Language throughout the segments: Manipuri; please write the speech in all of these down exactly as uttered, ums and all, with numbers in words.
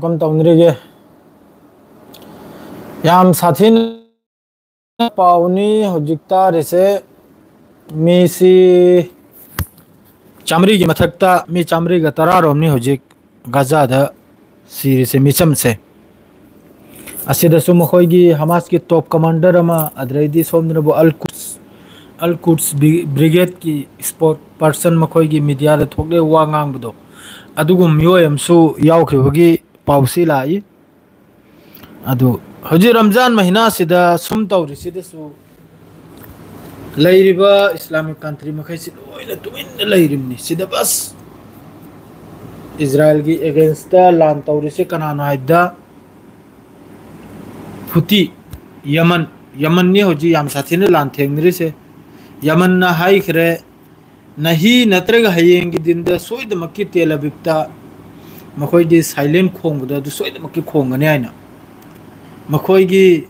ꯀꯝ ꯇꯧꯅꯔꯤꯒꯦ? ꯌꯥꯝ ꯁꯥꯊꯤꯅ ꯄꯥꯎꯅꯤ ꯍꯧꯖꯤꯛ ꯇꯥꯔꯤꯁꯦ꯫ ꯃꯤꯁꯤ ꯆꯥꯃꯔꯤꯒꯤ ꯃꯊꯛꯇ, ꯃꯤ ꯆꯥꯃꯔꯤꯒ ꯇꯔꯥ ꯔꯣꯝꯅꯤ ꯍꯧꯖꯤꯛ ꯒꯥꯖꯥꯗ ꯁꯤꯔꯤꯁꯦ, ꯃꯤꯆꯝꯁꯦ꯫ ꯑꯁꯤꯗꯁꯨ ꯃꯈꯣꯏꯒꯤ ꯍꯃꯥꯁꯀꯤ ꯇꯣꯞ ꯀꯃꯥꯟꯗꯔ ꯑꯃ, ꯑꯗꯨꯗꯩꯗꯤ ꯁꯣꯝꯗꯅꯕꯨ ꯑꯜ ꯀꯨꯠꯁ, ꯑꯜ ꯀꯨꯠꯁ ꯕ꯭ꯔꯤ-, ꯕ꯭ꯔꯤꯒꯦꯗꯀꯤ ꯁ꯭ꯄꯣꯛ ꯄꯔꯁꯟ ꯃꯈꯣꯏꯒꯤ ꯃꯤꯗꯤꯌꯥꯗ ꯊꯣꯛꯂꯛꯑꯦ ꯋꯥ ꯉꯥꯡꯕꯗꯣ, ꯑꯗꯨꯒꯨꯝꯕ ꯃꯤꯑꯣꯏ ꯑꯃꯁꯨ ꯌꯥꯎꯈꯤꯕꯒꯤ ꯄꯥꯎꯁꯤ ꯂꯥꯛꯏ꯫ ꯑꯗꯨ ꯍꯧꯖꯤꯛ ꯔꯝꯖꯥꯟ ꯃꯍꯤꯅꯥꯁꯤꯗ ꯁꯨꯝ ꯇꯧꯔꯤꯁꯤꯗꯁꯨ ꯂꯩꯔꯤꯕ ꯏꯁꯂꯥꯃꯤꯛ ꯀꯟꯇ꯭ꯔꯤ ꯃꯈꯩꯁꯤ ꯂꯣꯏꯅ ꯇꯨꯃꯤꯟꯅ ꯂꯩꯔꯤꯕꯅꯤ꯫ ꯁꯤꯗ ꯕꯁ ꯏꯖꯔꯥꯏꯜꯒꯤ ꯑꯦꯒꯦꯟꯁꯇ ꯂꯥꯟ ꯇꯧꯔꯤꯁꯦ ꯀꯅꯥꯅꯣ ꯍꯥꯏꯕꯗ ꯍꯨꯇꯤ, ꯌꯃꯟ, ꯌꯃꯟꯅꯤ ꯍꯧꯖꯤꯛ ꯌꯥꯝ ꯁꯥꯊꯤꯅ ꯂꯥꯟ ꯊꯦꯡꯅꯔꯤꯁꯦ꯫ ꯌꯃꯟꯅ ꯍꯥꯏꯈ꯭ꯔꯦ, ꯅꯍꯤ ꯅꯠꯇ꯭ꯔꯒ ꯍꯌꯦꯡꯒꯤ ꯗꯤꯟꯗ ꯁꯣꯏꯗꯃꯛꯀꯤ ꯇꯦꯜ ꯑꯕꯤꯕꯇ ꯃꯈꯣꯏꯒꯤ ꯁꯥꯏꯂꯦꯟ ꯈꯣꯡꯕꯗꯣ ꯑꯗꯨ ꯁꯣꯏꯗꯃꯛꯀꯤ ꯈꯣꯡꯒꯅꯤ ꯍꯥꯏꯅ꯫ ꯃꯈꯣꯏꯒꯤ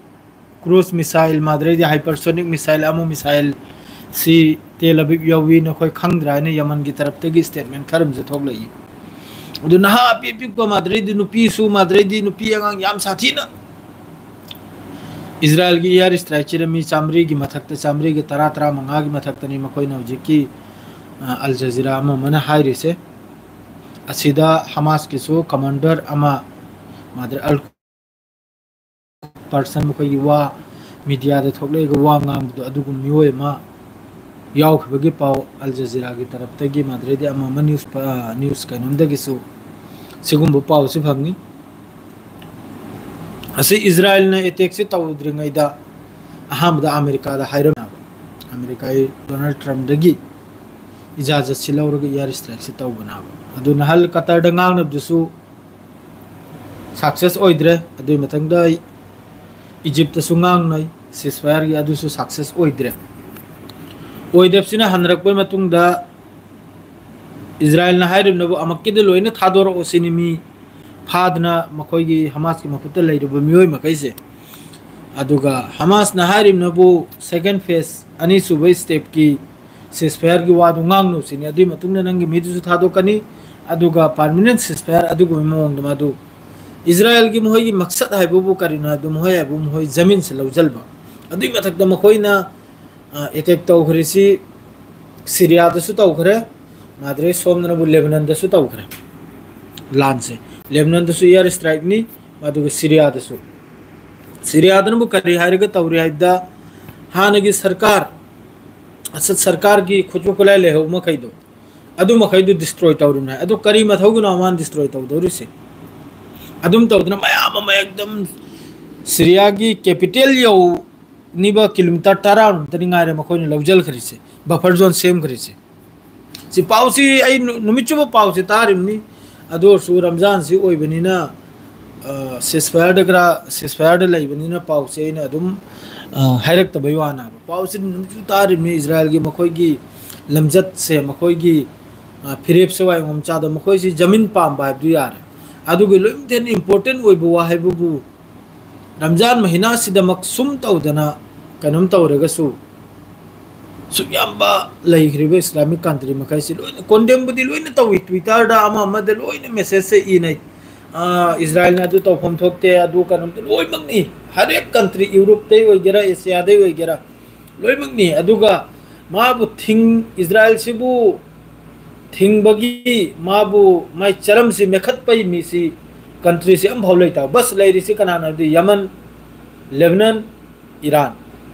ꯀ꯭ꯔꯨꯖ ꯃꯤꯁꯥꯏꯜ, ꯃꯥꯗ꯭ꯔꯩꯗꯤ ꯍꯥꯏꯄꯔꯁꯣꯅꯤꯛ ꯃꯤꯁꯥꯏꯜ ꯑꯃ ꯃꯤꯁꯥꯏꯜ ꯁꯤ ꯇꯦꯜ ꯑꯕꯤꯕ ꯌꯧꯋꯤ, ꯅꯈꯣꯏ ꯈꯪꯗ꯭ꯔꯥ ꯍꯥꯏꯅ ꯌꯃꯟꯒꯤ ꯇꯔꯞꯇꯒꯤ ꯁ꯭ꯇꯦꯠꯃꯦꯟ ꯈꯔ ꯑꯃꯁꯨ ꯊꯣꯛꯂꯛꯏ꯫ ꯑꯗꯨ ꯅꯍꯥ ꯑꯄꯤꯛ ꯑꯄꯤꯛꯄ, ꯃꯥꯗ꯭ꯔꯩꯗꯤ ꯅꯨꯄꯤꯁꯨ, ꯃꯥꯗ꯭ꯔꯩꯗꯤ ꯅꯨꯄꯤ ꯑꯉꯥꯡ ꯌꯥꯝ ꯁꯥꯊꯤꯅ ꯏꯖꯔꯥꯏꯜꯒꯤ ꯏꯌꯥꯔ ꯁ꯭ꯇ꯭ꯔꯥꯏꯛꯁꯤꯗ ꯃꯤ ꯆꯥꯃꯔꯤꯒꯤ ꯃꯊꯛꯇ, ꯆꯥꯃꯔꯤꯒ ꯇꯔꯥ, ꯇꯔꯥꯃꯉꯥꯒꯤ ꯃꯊꯛꯇꯅꯤ ꯃꯈꯣꯏꯅ ꯍꯧꯖꯤꯛꯀꯤ, ꯑ, ꯑꯜ ꯖꯖꯤꯔꯥ ꯑꯃ ꯑꯃꯅ ꯍꯥꯏꯔꯤꯁꯦ꯫ ꯑꯁꯤꯗ ꯍꯃꯥꯁꯀꯤꯁꯨ ꯀꯃꯥꯟꯗꯔ ꯑꯃ, ꯃꯥꯗ꯭ꯔ ꯑꯜ ꯄꯔꯁꯟ, ꯃꯈꯣꯏꯒꯤ ꯋꯥ ꯃꯤꯗꯤꯌꯥꯗ ꯊꯣꯛꯂꯛꯑꯒ ꯋꯥ ꯉꯥꯡꯕꯗꯣ ꯑꯗꯨꯒꯨꯝꯕ ꯃꯤꯑꯣꯏ ꯑꯃ ꯌꯥꯎꯈꯤꯕꯒꯤ ꯄꯥꯎ ꯑꯜ ꯖꯖꯤꯔꯥꯒꯤ ꯇꯔꯞꯇꯒꯤ, ꯃꯥꯗ꯭ꯔꯩꯗꯤ ꯑꯃ ꯑꯃ ꯅ꯭ꯌꯨꯁ ꯄ-, ꯅ꯭ꯌꯨꯁ ꯀꯩꯅꯣꯝꯗꯒꯤꯁꯨ ꯁꯤꯒꯨꯝꯕ ꯄꯥꯎꯁꯤ ꯐꯪꯉꯤ꯫ ꯑꯁꯤ ꯏꯖꯔꯥꯏꯜꯅ ꯑꯦꯇꯦꯛꯁꯤ ꯇꯧꯗ꯭ꯔꯤꯉꯩꯗ ꯑꯍꯥꯟꯕꯗ ꯑꯃꯦꯔꯤꯀꯥꯗ ꯍꯥꯏꯔꯝꯃꯦꯕ꯫ ꯑꯃꯦꯔꯤꯀꯥꯒꯤ ꯗꯣꯅꯥꯜꯗ ꯇ꯭ꯔꯝꯞꯗꯒꯤ ꯏꯖꯥꯖꯠꯁꯤ ꯂꯧꯔꯒ ꯏꯌꯥꯔ ꯁ꯭ꯇ꯭ꯔꯥꯏꯛꯁꯤ ꯇꯧꯕꯅꯦꯕ꯫ ꯑꯗꯨ ꯅꯍꯥꯟ ꯀꯇꯔꯗ ꯉꯥꯡꯅꯕꯗꯨꯁꯨ ꯁꯛꯁꯦꯁ ꯑꯣꯏꯗ꯭ꯔꯦ꯫ ꯑꯗꯨꯒꯤ ꯃꯊꯪꯗ ꯏꯖꯤꯞꯇꯁꯨ ꯉꯥꯡꯅꯩ ꯁꯤꯁꯐꯥꯌꯔꯒꯤ, ꯑꯗꯨꯁꯨ ꯁꯛꯁꯦꯁ ꯑꯣꯏꯗ꯭ꯔꯦ꯫ ꯑꯣꯏꯗꯕꯁꯤꯅ ꯍꯟꯅꯔꯛꯄꯩ ꯃꯇꯨꯡꯗ ꯏꯖꯔꯥꯏꯜꯅ ꯍꯥꯏꯔꯤꯕꯅꯕꯨ ꯑꯃꯨꯛꯀꯤꯗꯤ ꯂꯣꯏꯅ ꯊꯥꯗꯣꯔꯛꯑꯣ ꯁꯤꯅꯤ, ꯃꯤ ꯐꯥꯗꯅ ꯃꯈꯣꯏꯒꯤ ꯍꯃꯥꯁꯀꯤ ꯃꯈꯨꯠꯇ ꯂꯩꯔꯤꯕ ꯃꯤꯑꯣꯏ ꯃꯈꯩꯁꯦ꯫ ꯑꯗꯨꯒ ꯍꯃꯥꯁꯅ ꯍꯥꯏꯔꯤꯕꯅꯕꯨ ꯁꯦꯀꯦꯟ ꯐꯦꯁ, ꯑꯅꯤꯁꯨꯕ ꯁ꯭ꯇꯦꯞꯀꯤ ꯁꯤꯁꯐꯥꯌꯔꯒꯤ ꯋꯥꯗꯨ ꯉꯥꯡꯅꯨ ꯁꯤꯅꯤ꯫ ꯑꯗꯨꯒꯤ ꯃꯇꯨꯡꯗ ꯅꯪꯒꯤ ꯃꯤꯗꯨꯁꯨ ꯊꯥꯗꯣꯛꯀꯅꯤ, ꯑꯗꯨꯒ ꯄꯥꯔꯃꯤꯅꯦꯟ ꯁꯤꯁꯐꯥꯌꯔ ꯑꯗꯨꯒꯨꯝꯕ ꯃꯑꯣꯡꯗ ꯃꯗꯨ ꯏꯖꯔꯥꯌꯦꯜꯒꯤ ꯃꯈꯣꯏꯒꯤ ꯃꯛꯁꯠ ꯍꯥꯏꯕꯕꯨ ꯀꯔꯤꯅꯣ ꯍꯥꯏꯕꯗ, ꯃꯈꯣꯏ ꯍꯥꯏꯕꯨ ꯃꯈꯣꯏ ꯖꯃꯤꯟꯁꯦ ꯂꯧꯁꯤꯟꯕ꯫ ꯑꯗꯨꯒꯤ ꯃꯊꯛꯇ ꯃꯈꯣꯏꯅ ꯑꯦꯇꯦꯛ ꯇꯧꯈ꯭ꯔꯤꯁꯤ ꯁꯤꯔꯤꯌꯥꯗꯁꯨ ꯇꯧꯈ꯭ꯔꯦ, ꯃꯥꯗ꯭ꯔꯦ ꯁꯣꯝꯗꯅꯕꯨ ꯂꯦꯕꯅꯟꯗꯁꯨ ꯇꯧꯈ꯭ꯔꯦ ꯂꯥꯟꯁꯦ꯫ ꯂꯦꯕꯅꯟꯗꯁꯨ ꯏꯌꯥꯔ ꯏꯁꯇ꯭ꯔꯥꯏꯛꯅꯤ, ꯑꯗꯨꯒ ꯁꯤꯔꯤꯌꯥꯗꯁꯨ꯫ ꯁꯤꯔꯤꯌꯥꯗꯅꯕꯨ ꯀꯔꯤ ꯍꯥꯏꯔꯒ ꯇꯧꯔꯤ ꯍꯥꯏꯕꯗ, ꯍꯥꯟꯅꯒꯤ ꯁꯔꯀꯥꯔ, ꯑꯁꯗ ꯁꯔꯀꯥꯔꯒꯤ ꯈꯨꯠꯁꯨ ꯈꯨꯠꯂꯥꯏ ꯂꯩꯍꯧꯕ ꯃꯈꯩꯗꯣ, ꯑꯗꯨ ꯃꯈꯩꯗꯨ ꯗꯤꯁꯇ꯭ꯔꯣꯏ ꯇꯧꯔꯤꯕꯅꯤ ꯍꯥꯏ꯫ ꯑꯗꯨ ꯀꯔꯤ ꯃꯊꯧꯒꯤꯅꯣ ꯃꯥꯅ ꯗꯤꯁꯇ꯭ꯔꯣꯏ ꯇꯧꯗꯧꯔꯤꯁꯦ? ꯑꯗꯨꯝ ꯇꯧꯗꯅ ꯃꯌꯥꯝ ꯑꯃ ꯑꯦꯛꯗꯝ ꯁꯤꯔꯤꯌꯥꯒꯤ ꯀꯦꯄꯤꯇꯦꯜ ꯌꯧꯅꯤꯕ ꯀꯤꯂꯣꯃꯤꯇꯔ ꯇꯔꯥꯃꯨꯛꯇꯅꯤ ꯉꯥꯏꯔꯦ ꯃꯈꯣꯏꯅ ꯂꯧꯁꯤꯟꯈ꯭ꯔꯤꯁꯦ, ꯕꯐꯔ ꯖꯣꯟ ꯁꯦꯝꯈ꯭ꯔꯤꯁꯦ꯫ ꯁꯤ ꯄꯥꯎꯁꯤ ꯑꯩ ꯅꯨ-, ꯅꯨꯃꯤꯠ ꯆꯨꯞꯄ ꯄꯥꯎꯁꯤ ꯇꯥꯔꯤꯕꯅꯤ꯫ ꯑꯗꯨ ꯑꯣꯏꯔꯁꯨ ꯔꯝꯖꯥꯟꯁꯤ ꯑꯣꯏꯕꯅꯤꯅ, ꯁꯤꯁꯐꯥꯌꯔꯗ ꯈꯔ, ꯁꯤꯁꯐꯥꯌꯔꯗ ꯂꯩꯕꯅꯤꯅ ꯄꯥꯎꯁꯦ ꯑꯩꯅ ꯑꯗꯨꯝ, ꯑ, ꯍꯥꯏꯔꯛꯇꯕꯩ ꯋꯥꯅꯦꯕ꯫ ꯄꯥꯎꯁꯤ ꯅꯨꯃꯤꯠ ꯆꯨꯞꯄ ꯇꯥꯔꯤꯕꯅꯤ, ꯏꯖꯔꯥꯌꯦꯜꯒꯤ ꯃꯈꯣꯏꯒꯤ ꯂꯝꯆꯠꯁꯦ, ꯃꯈꯣꯏꯒꯤ, ꯑ, ꯐꯤꯔꯦꯞꯁꯦ ꯋꯥꯌꯣꯡ ꯆꯥꯗ ꯃꯈꯣꯏꯁꯤ ꯖꯃꯤꯟ ꯄꯥꯝꯕ ꯍꯥꯏꯕꯗꯨ ꯌꯥꯔꯦ꯫ ꯑꯗꯨꯒꯤ ꯂꯣꯏꯅ ꯊꯦꯟꯅ ꯏꯝꯄꯣꯔꯇꯦꯟ ꯑꯣꯏꯕ ꯋꯥ ꯍꯥꯏꯕꯕꯨ ꯔꯝꯖꯥꯟ ꯃꯍꯤꯅꯥꯁꯤꯗꯃꯛ ꯁꯨꯝ ꯇꯧꯗꯅ ꯀꯩꯅꯣꯝ ꯇꯧꯔꯒꯁꯨ, ꯁꯨꯛ ꯌꯥꯝꯕ ꯂꯩꯈ꯭ꯔꯤꯕ ꯏꯁꯂꯥꯃꯤꯛ ꯀꯟꯇ꯭ꯔꯤ ꯃꯈꯩꯁꯤ ꯂꯣꯏꯅ ꯀꯣꯟꯗꯦꯝꯕꯨꯗꯤ ꯂꯣꯏꯅ ꯇꯧꯏ, ꯇ꯭ꯋꯤꯇꯔꯗ ꯑꯃ ꯑꯃꯗ ꯂꯣꯏꯅ ꯃꯦꯁꯦꯖꯁꯦ ꯏꯅꯩ꯫ ꯑ, ꯏꯖꯔꯥꯌꯦꯜꯅ ꯑꯗꯨ ꯇꯧꯐꯝ ꯊꯣꯛꯇꯦ, ꯑꯗꯨ ꯀꯩꯅꯣꯝꯇ ꯂꯣꯏꯅꯃꯛꯅꯤ꯫ ꯍꯔꯦꯛ ꯀꯟꯇ꯭ꯔꯤ, ꯌꯨꯔꯣꯞꯇꯩ ꯑꯣꯏꯒꯦꯔꯥ, ꯑꯦꯁꯤꯌꯥꯗꯩ ꯑꯣꯏꯒꯦꯔꯥ, ꯂꯣꯏꯅꯃꯛꯅꯤ꯫ ꯑꯗꯨꯒ ꯃꯥꯕꯨ ꯊꯤꯡ-, ꯏꯖꯔꯥꯌꯦꯜꯁꯤꯕꯨ ꯊꯤꯡꯕꯒꯤ, ꯃꯥꯕꯨ ꯃꯥꯏ ꯆꯔꯝꯁꯤ ꯃꯦꯈꯠꯄꯒꯤ ꯃꯤꯁꯤ ꯀꯟꯇ꯭ꯔꯤꯁꯤ ꯑꯃꯐꯥꯎ ꯂꯩꯇꯕ꯫ ꯕꯁ ꯂꯩꯔꯤꯁꯤ ꯀꯅꯥꯅꯣ ꯍꯥꯏꯕꯗꯤ ꯌꯃꯟ, ꯂꯦꯕꯅꯟ, ꯏꯔꯥꯟ꯫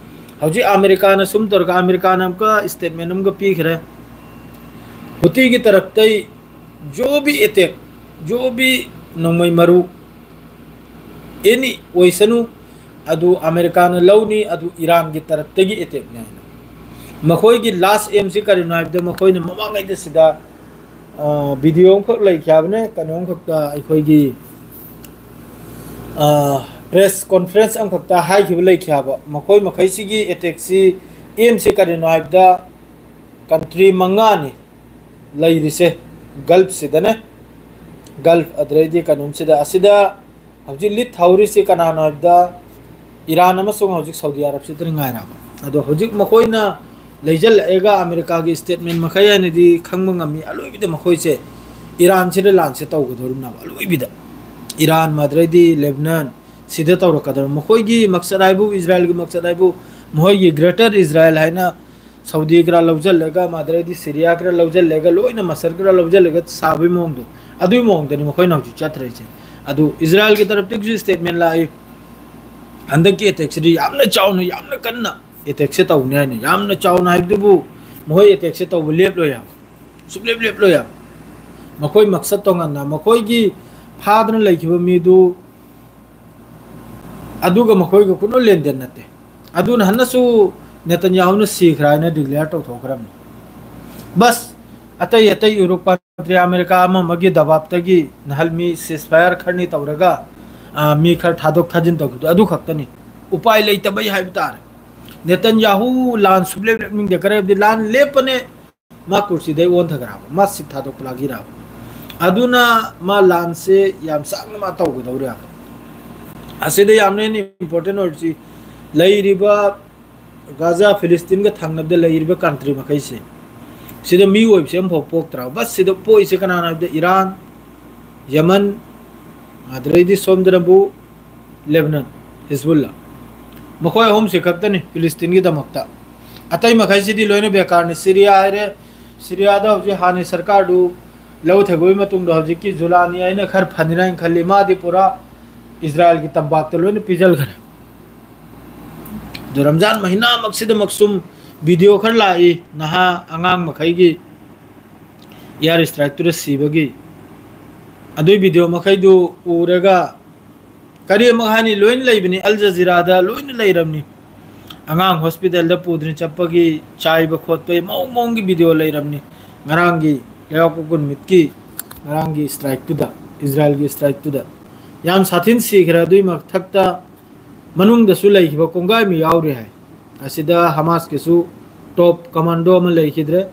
ꯍꯧꯖꯤꯛ ꯑꯃꯦꯔꯤꯀꯥꯅ ꯁꯨꯝ ꯇꯧꯔꯒ ꯑꯃꯦꯔꯤꯀꯥꯅ ꯑꯃꯨꯛꯀ ꯁ꯭ꯇꯦꯠꯃꯦꯟ ꯑꯃꯒ ꯄꯤꯈ꯭ꯔꯦ꯫ ꯍꯨꯇꯤꯒꯤ ꯇꯔꯞꯇꯩ ꯖꯣꯕꯤ ꯑꯦꯇꯦꯛ, ꯖꯣꯕꯤ ꯅꯣꯡꯃꯩ ꯃꯔꯨ ꯑꯦꯅꯤ ꯑꯣꯏꯁꯅꯨ, ꯑꯗꯨ ꯑꯃꯦꯔꯤꯀꯥꯅ ꯂꯧꯅꯤ, ꯑꯗꯨ ꯏꯔꯥꯟꯒꯤ ꯇꯔꯞꯇꯒꯤ ꯑꯦꯇꯦꯛꯅꯤ ꯍꯥꯏꯅ꯫ ꯃꯈꯣꯏꯒꯤ ꯂꯥꯁ ꯑꯦꯝꯁꯤ ꯀꯔꯤꯅꯣ ꯍꯥꯏꯕꯗ, ꯃꯈꯣꯏꯅ ꯃꯃꯥꯡꯉꯩꯗ ꯁꯤꯗ, ꯑ, ꯚꯤꯗꯤꯑꯣ ꯑꯃꯈꯛ ꯂꯩꯈꯤ ꯍꯥꯏꯕꯅꯦ, ꯀꯩꯅꯣ ꯑꯃꯈꯛꯇ ꯑꯩꯈꯣꯏꯒꯤ, ꯑ, ꯄ꯭ꯔꯦꯁ ꯀꯣꯟꯐ꯭ꯔꯦꯟꯁ ꯑꯃꯈꯛꯇ ꯍꯥꯏꯈꯤꯕ ꯂꯩꯈꯤ ꯍꯥꯏꯕ꯫ ꯃꯈꯣꯏ ꯃꯈꯩꯁꯤꯒꯤ ꯑꯦꯇꯦꯛꯁꯤ ꯑꯦꯝꯁꯤ ꯀꯔꯤꯅꯣ ꯍꯥꯏꯕꯗ, ꯀꯟꯇ꯭ꯔꯤ ꯃꯉꯥꯅꯤ ꯂꯩꯔꯤꯁꯦ ꯒꯜꯐꯁꯤꯗꯅꯦ, ꯒꯜꯐ ꯑꯗꯨꯗꯩꯗꯤ ꯀꯩꯅꯣꯝꯁꯤꯗ, ꯑꯁꯤꯗ ꯍꯧꯖꯤꯛ ꯂꯤꯠ ꯍꯧꯔꯤꯁꯤ ꯀꯅꯥꯅꯣ ꯍꯥꯏꯕꯗ, ꯏꯔꯥꯟ ꯑꯃꯁꯨꯡ ꯍꯧꯖꯤꯛ ꯁꯥꯎꯗꯤ ꯑꯔꯕꯁꯤꯗꯅ ꯉꯥꯏꯔꯕ꯫ ꯑꯗꯣ ꯍꯧꯖꯤꯛ ꯃꯈꯣꯏꯅ ꯂꯩꯁꯤꯜꯂꯛꯑꯒ ꯑꯃꯦꯔꯤꯀꯥꯒꯤ ꯁ꯭ꯇꯦꯠꯃꯦꯟ ꯃꯈꯩ ꯍꯥꯏꯅꯗꯤ ꯈꯪꯕ ꯉꯝꯃꯤ, ꯑꯂꯣꯏꯕꯗ ꯃꯈꯣꯏꯁꯦ ꯏꯔꯥꯟꯁꯤꯗ ꯂꯥꯟꯁꯦ ꯇꯧꯒꯗꯧꯔꯤꯕꯅꯦꯕ ꯑꯂꯣꯏꯕꯤꯗ꯫ ꯏꯔꯥꯟ, ꯃꯗꯨꯗꯩꯗꯤ ꯂꯦꯕꯅꯟ, ꯁꯤꯗ ꯇꯧꯔꯛꯀꯗꯕ꯫ ꯃꯈꯣꯏꯒꯤ ꯃꯛꯁꯠ ꯍꯥꯏꯕꯨ, ꯏꯖꯔꯥꯏꯜꯒꯤ ꯃꯛꯁꯠ ꯍꯥꯏꯕꯨ, ꯃꯈꯣꯏꯒꯤ ꯒ꯭ꯔꯦꯇꯔ ꯏꯖꯔꯥꯏꯜ ꯍꯥꯏꯅ ꯁꯥꯎꯗꯤ ꯈꯔ ꯂꯧꯁꯤꯜꯂꯒ, ꯃꯗꯨꯗꯩꯗꯤ ꯁꯤꯔꯤꯌꯥ ꯈꯔ ꯂꯧꯁꯤꯜꯂꯒ, ꯂꯣꯏꯅ ꯃꯁꯔ ꯈꯔ ꯂꯧꯁꯤꯜꯂꯒ ꯁꯥꯕꯒꯤ ꯃꯑꯣꯡꯗꯣ, ꯑꯗꯨꯒꯤ ꯃꯑꯣꯡꯗꯅꯤ ꯃꯈꯣꯏꯅ ꯍꯧꯖꯤꯛ ꯆꯠꯊꯔꯤꯁꯦ꯫ ꯑꯗꯨ ꯏꯖꯔꯥꯏꯜꯒꯤ ꯇꯔꯞꯇꯒꯤꯁꯨ ꯁ꯭ꯇꯦꯠꯃꯦꯟ ꯂꯥꯛꯏ, ꯍꯟꯗꯛꯀꯤ ꯑꯦꯇꯦꯛꯁꯤꯗꯤ ꯌꯥꯝꯅ ꯆꯥꯎꯅ, ꯌꯥꯝꯅ ꯀꯟꯅ ꯑꯦꯇꯦꯛꯁꯦ ꯇꯧꯅꯤ ꯍꯥꯏꯅ꯫ ꯌꯥꯝꯅ ꯆꯥꯎꯅ ꯍꯥꯏꯕꯗꯨꯕꯨ, ꯃꯈꯣꯏ ꯑꯦꯇꯦꯛꯁꯦ ꯇꯧꯕ ꯂꯦꯞꯂꯣꯏ ꯍꯥꯏꯕ, ꯁꯨꯡꯂꯦꯞ ꯂꯦꯞꯂꯣꯏ ꯍꯥꯏꯕ꯫ ꯃꯈꯣꯏ ꯃꯛꯁꯠ ꯇꯣꯉꯥꯟꯅ, ꯃꯈꯣꯏꯒꯤ ꯐꯥꯗꯅ ꯂꯩꯈꯤꯕ ꯃꯤꯗꯨ ꯑꯗꯨꯒ ꯃꯈꯣꯏꯒ ꯀꯨꯠꯅ ꯂꯦꯟꯗꯦꯟ ꯅꯠꯇꯦ꯫ ꯑꯗꯨꯅ ꯍꯟꯅꯁꯨ ꯅꯦꯇꯟꯌꯥꯍꯨꯅ ꯁꯤꯈ꯭ꯔꯦ ꯍꯥꯏꯅ ꯗꯤꯀ꯭ꯂꯦꯌꯔ ꯇꯧꯊꯣꯛꯈ꯭ꯔꯕꯅꯤ꯫ ꯕꯁ, ꯑꯇꯩ ꯑꯇꯩ ꯌꯨꯔꯣꯞ ꯀꯟꯇ꯭ꯔꯤ, ꯑꯃꯦꯔꯤꯀꯥ ꯑꯃ ꯑꯃꯒꯤ ꯗꯕꯥꯞꯇꯒꯤ ꯅꯍꯥꯟ ꯃꯤ ꯁꯤꯁꯐꯥꯌꯔ ꯈꯔꯅꯤ ꯇꯧꯔꯒ, ꯑ, ꯃꯤ ꯈꯔ ꯊꯥꯗꯣꯛ ꯊꯥꯖꯤꯟ ꯇꯧꯈꯤꯕꯗꯣ ꯑꯗꯨ ꯈꯛꯇꯅꯤ꯫ ꯎꯄꯥꯏ ꯂꯩꯇꯕꯩ ꯍꯥꯏꯕ ꯇꯥꯔꯦ꯫ ꯅꯦꯇꯟꯌꯥꯍꯨ ꯂꯥꯟ ꯁꯨꯡꯂꯦꯞ ꯂꯦꯞꯅꯤꯡꯗꯦ꯫ ꯀꯔꯤ ꯍꯥꯏꯕꯗꯤ ꯂꯥꯟ ꯂꯦꯞꯄꯅꯦ, ꯃꯥ ꯀꯨꯔꯁꯤꯗꯩ ꯑꯣꯟꯊꯈ꯭ꯔꯕ, ꯃꯥ ꯁꯤꯠ ꯊꯥꯗꯣꯛꯄ ꯂꯥꯛꯈꯤꯔꯕ꯫ ꯑꯗꯨꯅ ꯃꯥ ꯂꯥꯟꯁꯦ ꯌꯥꯝ ꯁꯥꯡꯅ ꯃꯥ ꯇꯧꯒꯗꯧꯔꯦꯕ꯫ ꯑꯁꯤꯗ ꯌꯥꯝꯅ ꯍꯦꯟꯅ ꯏꯝꯄꯣꯔꯇꯦꯟ ꯑꯣꯏꯔꯤꯁꯤ, ꯂꯩꯔꯤꯕ ꯒꯥꯖꯥ, ꯐꯤꯂꯤꯁꯇꯤꯟꯒ ꯊꯪꯅꯕꯗ ꯂꯩꯔꯤꯕ ꯀꯟꯇ꯭ꯔꯤ ꯃꯈꯩꯁꯦ, ꯁꯤꯗ ꯃꯤ ꯑꯣꯏꯕꯁꯦ ꯑꯃꯐꯥꯎ ꯄꯣꯛꯇ꯭ꯔꯕ꯫ ꯕꯁ, ꯁꯤꯗ ꯄꯣꯛꯏꯁꯦ ꯀꯅꯥꯅꯣ ꯍꯥꯏꯕꯗ ꯏꯔꯥꯟ, ꯌꯃꯟ, ꯑꯗꯨꯗꯩꯗꯤ ꯁꯣꯝꯗꯅꯕꯨ ꯂꯦꯕꯅꯟ, ꯍꯤꯖꯕꯨꯜꯂꯥ꯫ ꯃꯈꯣꯏ ꯑꯍꯨꯝꯁꯤ ꯈꯛꯇꯅꯤ ꯐꯤꯂꯤꯁꯇꯤꯟꯒꯤꯗꯃꯛꯇ꯫ ꯑꯇꯩ ꯃꯈꯩꯁꯤꯗꯤ ꯂꯣꯏꯅ ꯕꯦꯀꯥꯔꯅꯤ꯫ ꯁꯤꯔꯤꯌꯥ ꯍꯥꯏꯔꯦ, ꯁꯤꯔꯤꯌꯥꯗ ꯍꯧꯖꯤꯛ ꯍꯥꯟꯅ ꯁꯔꯀꯥꯔꯗꯨ ꯂꯧꯊꯈꯤꯕꯒꯤ ꯃꯇꯨꯡꯗ ꯍꯧꯖꯤꯛꯀꯤ ꯖꯨꯂꯥꯅꯤ ꯍꯥꯏꯅ ꯈꯔ ꯐꯅꯤꯅ ꯍꯥꯏꯅ ꯈꯜꯂꯤ꯫ ꯃꯥꯗꯤ ꯄꯨꯔꯥ ꯏꯖꯔꯥꯏꯜꯒꯤ ꯇꯝꯄꯥꯛꯇ ꯂꯣꯏꯅ ꯄꯤꯖꯜꯈ꯭ꯔꯦ꯫ ꯑꯗꯨ ꯔꯝꯖꯥꯟ ꯃꯍꯤꯅꯥꯃꯛꯁꯤꯗꯃꯛ ꯁꯨꯝ ꯚꯤꯗꯤꯑꯣ ꯈꯔ ꯂꯥꯛꯏ, ꯅꯍꯥ ꯑꯉꯥꯡ ꯃꯈꯩꯒꯤ ꯏꯌꯥꯔ ꯏꯁꯇ꯭ꯔꯥꯏꯛꯇꯨꯗ ꯁꯤꯕꯒꯤ꯫ ꯑꯗꯨꯏ ꯚꯤꯗꯤꯑꯣ ꯃꯈꯩꯗꯨ ꯎꯔꯒ ꯀꯔꯤ ꯑꯃꯨꯛ ꯍꯥꯏꯅꯤ, ꯂꯣꯏꯅ ꯂꯩꯕꯅꯤ, ꯑꯜ ꯖꯖꯤꯔꯥꯗ ꯂꯣꯏꯅ ꯂꯩꯔꯕꯅꯤ꯫ ꯑꯉꯥꯡ ꯍꯣꯁꯄꯤꯇꯥꯜꯗ ꯄꯨꯗꯨꯅ ꯆꯠꯄꯒꯤ, ꯆꯥꯏꯕ ꯈꯣꯠꯄꯒꯤ ꯃꯑꯣꯡ ꯃꯑꯣꯡꯒꯤ ꯚꯤꯗꯤꯑꯣ ꯂꯩꯔꯕꯅꯤ꯫ ꯉꯔꯥꯡꯒꯤ ꯂꯩꯕꯥꯛꯄꯣꯛꯄ ꯅꯨꯃꯤꯠꯀꯤ ꯉꯔꯥꯡꯒꯤ ꯏꯁꯇ꯭ꯔꯥꯏꯛꯇꯨꯗ, ꯏꯖꯔꯥꯏꯜꯒꯤ ꯏꯁꯇ꯭ꯔꯥꯏꯛꯇꯨꯗ ꯌꯥꯝ ꯁꯥꯊꯤꯅ ꯁꯤꯈ꯭ꯔꯦ꯫ ꯑꯗꯨꯒꯤ ꯃꯊꯛꯇ ꯃꯅꯨꯡꯗꯁꯨ ꯂꯩꯈꯤꯕ ꯀꯣꯡꯒꯥꯏ ꯑꯃ ꯌꯥꯎꯔꯤ ꯍꯥꯏ꯫ ꯑꯁꯤꯗ ꯍꯃꯥꯁꯀꯤꯁꯨ ꯇꯣꯞ ꯀꯃꯥꯟꯗꯣ ꯑꯃ ꯂꯩꯈꯤꯗ꯭ꯔꯦ꯫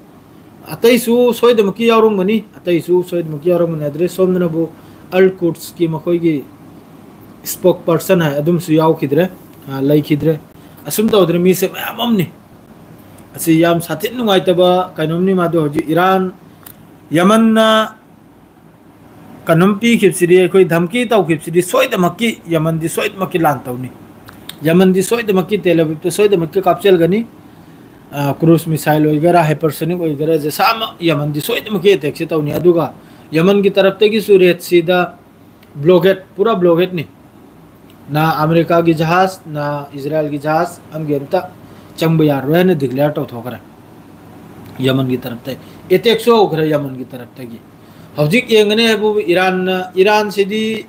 ꯑꯇꯩꯁꯨ ꯁꯣꯏꯗꯃꯛꯀꯤ ꯌꯥꯎꯔꯝꯒꯅꯤ, ꯑꯇꯩꯁꯨ ꯁꯣꯏꯗꯃꯛꯀꯤ ꯌꯥꯎꯔꯝꯒꯅꯤ꯫ ꯑꯗꯨꯗꯩ ꯁꯣꯝꯗꯅꯕꯨ ꯑꯜ ꯀꯨꯗꯁꯀꯤ ꯃꯈꯣꯏꯒꯤ ꯏꯁꯄꯣꯛ ꯄꯔꯁꯟ ꯍꯥꯏ, ꯑꯗꯨꯝꯁꯨ ꯌꯥꯎꯈꯤꯗ꯭ꯔꯦ, ꯑ, ꯂꯩꯈꯤꯗ꯭ꯔꯦ꯫ ꯑꯁꯨꯝ ꯇꯧꯗꯅ ꯃꯤꯁꯦ ꯃꯌꯥꯝ ꯑꯃꯅꯤ꯫ ꯑꯁꯤ ꯌꯥꯝ ꯁꯥꯊꯤꯅ ꯅꯨꯡꯉꯥꯏꯇꯕ ꯀꯩꯅꯣꯝꯅꯤ꯫ ꯃꯥꯗꯣ ꯍꯧꯖꯤꯛ ꯏꯔꯥꯟ, ꯌꯃꯟꯅ ꯀꯩꯅꯣꯝ ꯄꯤꯈꯤꯕꯁꯤꯗꯤ, ꯑꯩꯈꯣꯏ ꯙꯝꯀꯤ ꯇꯧꯈꯤꯕꯁꯤꯗꯤ ꯁꯣꯏꯗꯃꯛꯀꯤ ꯌꯃꯟꯗꯤ ꯁꯣꯏꯗꯃꯛꯀꯤ ꯂꯥꯟ ꯇꯧꯅꯤ꯫ ꯌꯃꯟꯗꯤ ꯁꯣꯏꯗꯃꯛꯀꯤ ꯇꯦꯜ ꯑꯕꯤꯕꯇ ꯁꯣꯏꯗꯃꯛꯀꯤ ꯀꯥꯞꯆꯦꯜꯒꯅꯤ꯫ ꯑ, cruise missile ꯑꯣꯏꯒꯦꯔꯥ, hypersonic ꯑꯣꯏꯒꯦꯔꯥ, ꯖꯁꯥꯃꯛ ꯌꯃꯟꯗꯤ ꯁꯣꯏꯗꯃꯛꯀꯤ attackꯁꯦ ꯇꯧꯅꯤ꯫ ꯑꯗꯨꯒ ꯌꯃꯟꯒꯤ ꯇꯔꯞꯇꯒꯤꯁꯨ ꯔꯦꯠꯁꯤꯗ blockade, ꯄꯨꯔꯥ blockade ꯅꯤ꯫ ꯅ ꯑꯃꯦꯔꯤꯀꯥꯒꯤ ꯖꯍꯥꯖ, ꯅ ꯏꯖꯔꯥꯏꯜꯒꯤ ꯖꯍꯥꯖ ꯑꯃꯒꯤ ꯑꯝꯇ ꯆꯪꯕ ꯌꯥꯔꯣꯏ ꯍꯥꯏꯅ declare ꯇꯧꯊꯣꯛꯈ꯭ꯔꯦ꯫ ꯌꯃꯟꯒꯤ ꯇꯔꯞꯇ attackꯁꯨ ꯍꯧꯈ꯭ꯔꯦ ꯌꯃꯟꯒꯤ ꯇꯔꯞꯇꯒꯤ꯫ ꯍꯧꯖꯤꯛ ꯌꯦꯡꯒꯅꯤ ꯍꯥꯏꯕꯕꯨ ꯏꯔꯥꯟꯅ, ꯏꯔꯥꯟꯁꯤꯗꯤ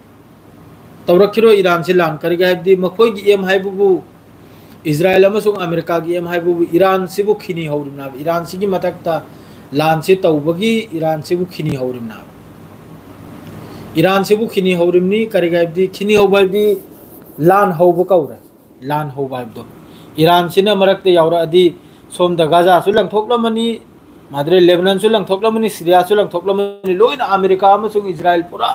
ꯇꯧꯔꯛꯈꯤꯔꯣꯏ, ꯏꯔꯥꯟꯁꯤ ꯂꯥꯟ ꯀꯔꯤꯒꯦ ꯍꯥꯏꯕꯗꯤ ꯃꯈꯣꯏꯒꯤ aim ꯍꯥꯏꯕꯕꯨ, ꯏꯖꯔꯥꯏꯜ ꯑꯃꯁꯨꯡ ꯑꯃꯦꯔꯤꯀꯥꯒꯤ aim ꯍꯥꯏꯕꯕꯨ ꯏꯔꯥꯟꯁꯤꯕꯨ ꯈꯤꯅꯤ ꯍꯧꯔꯤꯕꯅꯦꯕ꯫ ꯏꯔꯥꯟꯁꯤꯒꯤ ꯃꯊꯛꯇ ꯂꯥꯟꯁꯤ ꯇꯧꯕꯒꯤ ꯏꯔꯥꯟꯁꯤꯕꯨ ꯈꯤꯅꯤ ꯍꯧꯔꯤꯕꯅꯦꯕ꯫ ꯏꯔꯥꯟꯁꯤꯕꯨ ꯈꯤꯅꯤ ꯍꯧꯔꯤꯕꯅꯤ꯫ ꯀꯔꯤꯒꯤ ꯍꯥꯏꯕꯗꯤ ꯈꯤꯅꯤ ꯍꯧꯕ ꯍꯥꯏꯕꯗꯤ ꯂꯥꯟ ꯍꯧꯕ ꯀꯧꯔꯦ꯫ ꯂꯥꯟ ꯍꯧꯕ ꯍꯥꯏꯕꯗꯣ꯫ ꯏꯔꯥꯟꯁꯤꯅ ꯃꯔꯛꯇ ꯌꯥꯎꯔꯛꯑꯗꯤ ꯁꯣꯝꯗ ꯒꯥꯖꯥꯁꯨ ꯂꯪꯊꯣꯛꯂꯝꯃꯅꯤ, ꯃꯥꯗ꯭ꯔꯦ ꯂꯦꯕꯅꯟꯁꯨ ꯂꯪꯊꯣꯛꯂꯝꯃꯅꯤ, ꯁꯤꯔꯤꯌꯥꯁꯨ ꯂꯪꯊꯣꯛꯂꯝꯃꯅꯤ, ꯂꯣꯏꯅ ꯑꯃꯦꯔꯤꯀꯥ ꯑꯃꯁꯨꯡ ꯏꯖꯔꯥꯏꯜ ꯄꯨꯔꯥ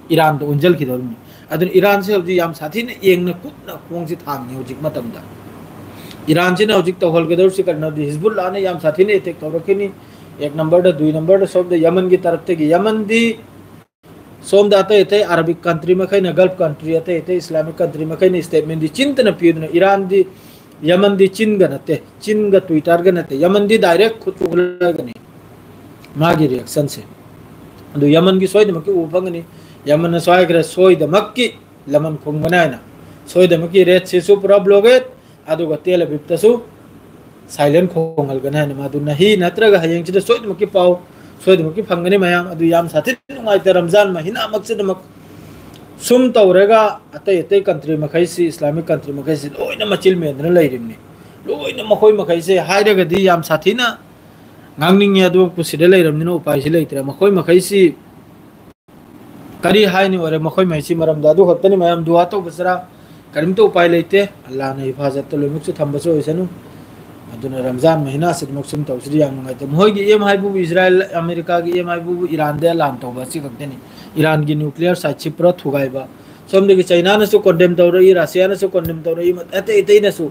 ꯏꯔꯥꯟꯗ ꯑꯣꯟꯁꯤꯟꯈꯤꯗꯧꯔꯤꯕꯅꯤ꯫ ꯑꯗꯨꯅ ꯏꯔꯥꯟꯁꯦ ꯍꯧꯖꯤꯛ ꯌꯥꯝ ꯁꯥꯊꯤꯅ ꯌꯦꯡꯅ ꯀꯨꯞꯅ ꯈꯣꯡꯁꯦ ꯊꯥꯡꯉꯤ ꯍꯧꯖꯤꯛ ꯃꯇꯝꯗ꯫ ꯏꯔꯥꯟꯁꯤꯅ ꯍꯧꯖꯤꯛ ꯇꯧꯍꯜꯒꯗꯧꯔꯤꯁꯤ ꯀꯔꯤꯅꯣꯗꯤ ꯍꯤꯖꯕꯨꯜꯂꯥꯅ ꯌꯥꯝ ꯁꯥꯊꯤꯅ attack ꯇꯧꯔꯛꯈꯤꯅꯤ꯫ ꯑꯦꯛ ꯅꯝꯕꯔꯗ, ꯗꯨꯏ ꯅꯝꯕꯔꯗ ꯁꯣꯝꯗ ꯌꯃꯟꯒꯤ ꯇꯔꯞꯇꯒꯤ꯫ ꯌꯃꯟꯗꯤ ꯁꯣꯝꯗ ꯑꯇꯩ ꯑꯇꯩ Arabic country ꯃꯈꯩꯅ, Gulf country ꯑꯇꯩ ꯑꯇꯩ Islamic country ꯃꯈꯩꯅ statementꯗꯤ ꯆꯤꯟꯇꯅ ꯄꯤꯗꯨꯅ ꯏꯔꯥꯟꯗꯤ, ꯌꯃꯟꯗꯤ ꯆꯤꯟꯒ ꯅꯠꯇꯦ, ꯆꯤꯟꯒ Twitterꯒ ꯅꯠꯇꯦ, ꯌꯃꯟꯗꯤ direct ꯈꯨꯠ ꯎꯍꯜꯂꯒꯅꯤ ꯃꯥꯒꯤ reactionꯁꯦ꯫ ꯑꯗꯨ ꯌꯃꯟꯒꯤ ꯁꯣꯏꯗꯃꯛꯀꯤ ꯎꯕ ꯐꯪꯒꯅꯤ꯫ ꯌꯃꯟꯅꯁꯨ ꯍꯥꯏꯈ꯭ꯔꯦ ꯁꯣꯏꯗꯃꯛꯀꯤ ꯂꯃꯟ ꯈꯨꯝꯒꯅꯤ ꯍꯥꯏꯅ꯫ ꯁꯣꯏꯗꯃꯛꯀꯤ Red Seaꯁꯨ ꯄꯨꯔꯥ blockade, ꯑꯗꯨꯒ ꯇꯦꯜ ꯑꯕꯤꯕꯇꯁꯨ silent ꯈꯣꯡꯍꯜꯒꯅꯤ ꯍꯥꯏꯅ ꯃꯗꯨ ꯅꯍꯤ ꯅꯠꯇ꯭ꯔꯒ ꯍꯌꯦꯡꯁꯤꯗ ꯁꯣꯏꯗꯃꯛꯀꯤ ꯄꯥꯎ ꯁꯣꯏꯗꯃꯛꯀꯤ ꯐꯪꯒꯅꯤ ꯃꯌꯥꯝ꯫ ꯑꯗꯨ ꯌꯥꯝ ꯁꯥꯊꯤꯅ ꯅꯨꯡꯉꯥꯏꯇꯦ ꯔꯝꯖꯥꯟ ꯃꯍꯤꯅꯥꯃꯛꯁꯤꯗꯃꯛ꯫ ꯁꯨꯝ ꯇꯧꯔꯒ ꯑꯇꯩ ꯑꯇꯩ country ꯃꯈꯩꯁꯤ, Islamic country ꯃꯈꯩꯁꯤ ꯂꯣꯏꯅ ꯃꯆꯤꯜ ꯃꯦꯟꯗꯅ ꯂꯩꯔꯤꯕꯅꯤ꯫ ꯂꯣꯏꯅ ꯃꯈꯣꯏ ꯃꯈꯩꯁꯦ ꯍꯥꯏꯔꯒꯗꯤ ꯌꯥꯝ ꯁꯥꯊꯤꯅ ꯉꯥꯡꯅꯤꯡꯉꯦ, ꯑꯗꯨꯕꯨ ꯁꯤꯗ ꯂꯩꯔꯕꯅꯤꯅ ꯎꯄꯥꯏꯁꯤ ꯂꯩꯇ꯭ꯔꯦ꯫ ꯃꯈꯣꯏ ꯃꯈꯩꯁꯤ ꯀꯔꯤ ꯍꯥꯏꯅꯤ ꯑꯣꯏꯔꯦ ꯃꯈꯣꯏ ꯃꯈꯩꯁꯤ ꯃꯔꯝꯗ꯫ ꯑꯗꯨ ꯈꯛꯇꯅꯤ ꯃꯌꯥꯝ, ꯗꯨꯋꯥ ꯇꯧꯕꯁꯤꯔꯥ, ꯀꯔꯤꯝꯇ ꯎꯄꯥꯏ ꯂꯩꯇꯦ꯫ ꯑꯜꯂꯥꯅ ꯍꯤꯐꯥꯖꯠꯇ ꯂꯣꯏꯅꯃꯛꯁꯨ ꯊꯝꯕꯁꯨ ꯑꯣꯏꯁꯅꯨ꯫ ꯑꯗꯨꯅ ꯔꯝꯖꯥꯟ ꯃꯍꯤꯅꯥꯁꯤꯗꯃꯛ ꯁꯨꯝ ꯇꯧꯁꯤꯗꯤ ꯌꯥꯝ ꯅꯨꯡꯉꯥꯏꯇꯦ꯫ ꯃꯈꯣꯏꯒꯤ aim ꯍꯥꯏꯕꯕꯨ ꯏꯖꯔꯥꯏꯜ, ꯑꯃꯦꯔꯤꯀꯥꯒꯤ aim ꯍꯥꯏꯕꯕꯨ ꯏꯔꯥꯟꯗ ꯂꯥꯟ ꯇꯧꯕ ꯑꯁꯤ ꯈꯛꯇꯅꯤ꯫ ꯏꯔꯥꯟꯒꯤ nuclear siteꯁꯤ ꯄꯨꯔꯥ ꯊꯨꯒꯥꯏꯕ꯫ ꯁꯣꯝꯗꯒꯤ ꯆꯩꯅꯥꯅꯁꯨ condemn ꯇꯧꯔꯛꯏ, ꯔꯁꯤꯌꯥꯅꯁꯨ condemn ꯇꯧꯔꯛꯏ, ꯑꯇꯩ ꯑꯇꯩꯅꯁꯨ꯫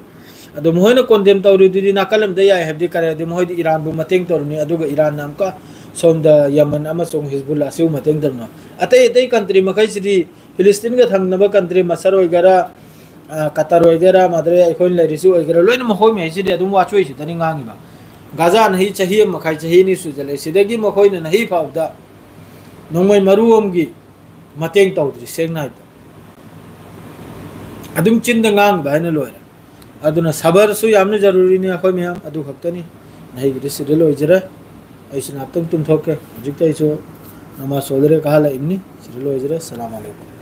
ꯑꯗꯣ ꯃꯈꯣꯏꯅ ꯀꯣꯟꯗꯦꯝ ꯇꯧꯔꯤꯗꯨꯗꯤ ꯅꯥꯀꯜ ꯑꯃꯗ ꯌꯥꯏ ꯍꯥꯏꯕꯗꯤ ꯀꯔꯤ ꯍꯥꯏꯗꯤ ꯃꯈꯣꯏꯗꯤ ꯏꯔꯥꯟꯕꯨ ꯃꯇꯦꯡ ꯇꯧꯔꯅꯤ, ꯑꯗꯨꯒ ꯏꯔꯥꯟꯅ ꯑꯃꯨꯛꯀ ꯁꯣꯝꯗ ꯌꯃꯟ ꯑꯃꯁꯨꯡ ꯍꯤꯖꯕꯨꯜꯂꯥ ꯑꯁꯤꯕꯨ ꯃꯇꯦꯡ ꯇꯧꯔꯅꯤ꯫ ꯑꯇꯩ ꯑꯇꯩ ꯀꯟꯇ꯭ꯔꯤ ꯃꯈꯩꯁꯤꯗꯤ ꯐꯤꯂꯤꯁꯇꯤꯟꯒ ꯊꯪꯅꯕ ꯀꯟꯇ꯭ꯔꯤ ꯃꯁꯔ ꯑꯣꯏꯒꯦꯔꯥ, ꯑ, ꯀꯇꯔ ꯑꯣꯏꯒꯦꯔꯥ, ꯃꯗꯨꯗꯩ ꯑꯩꯈꯣꯏꯅ ꯂꯩꯔꯤꯁꯨ ꯑꯣꯏꯒꯦꯔꯥ, ꯂꯣꯏꯅ ꯃꯈꯣꯏ ꯃꯈꯩꯁꯤꯗꯤ ꯑꯗꯨꯝ ꯋꯥꯆꯣꯏꯁꯤꯗꯅꯤ ꯉꯥꯡꯉꯤꯕ꯫ ꯒꯥꯖꯥꯅ ꯍꯤ ꯆꯍꯤ ꯑꯃ ꯃꯈꯥꯏ, ꯆꯍꯤ ꯑꯅꯤ ꯁꯨꯖꯜꯂꯛꯑꯦ, ꯁꯤꯗꯒꯤ ꯃꯈꯣꯏꯅ ꯅꯍꯤ ꯐꯥꯎꯕꯗ ꯅꯣꯡꯃꯩ ꯃꯔꯨ ꯑꯃꯒꯤ ꯃꯇꯦꯡ ꯇꯧꯗ꯭ꯔꯤ꯫ ꯁꯦꯡꯅ ꯍꯥꯏꯕꯗ ꯑꯗꯨꯝ ꯆꯤꯟꯗ ꯉꯥꯡꯕ ꯍꯥꯏꯅ ꯂꯣꯏꯔꯦ꯫ ꯑꯗꯨꯅ ꯁꯕꯔꯁꯨ ꯌꯥꯝꯅ ꯖꯔꯨꯔꯤꯅꯤ ꯑꯩꯈꯣꯏ ꯃꯌꯥꯝ꯫ ꯑꯗꯨ ꯈꯛꯇꯅꯤ꯫ ꯅꯍꯩꯒꯤꯗꯤ ꯁꯤꯗ ꯂꯣꯏꯖꯔꯦ꯫ ꯑꯩꯁꯨ ꯉꯥꯛꯇꯪ ꯇꯨꯝꯊꯣꯛꯀꯦ꯫ ꯍꯧꯖꯤꯛꯇ ꯑꯩꯁꯨ ꯅꯃꯥꯖ ꯁꯣꯜꯂꯔꯦ ꯀꯥꯍꯜꯂꯛꯏꯕꯅꯤ꯫ ꯁꯤꯗ ꯂꯣꯏꯖꯔꯦ꯫ ꯁꯂꯥꯝ ꯑꯂꯩꯀꯨꯝ꯫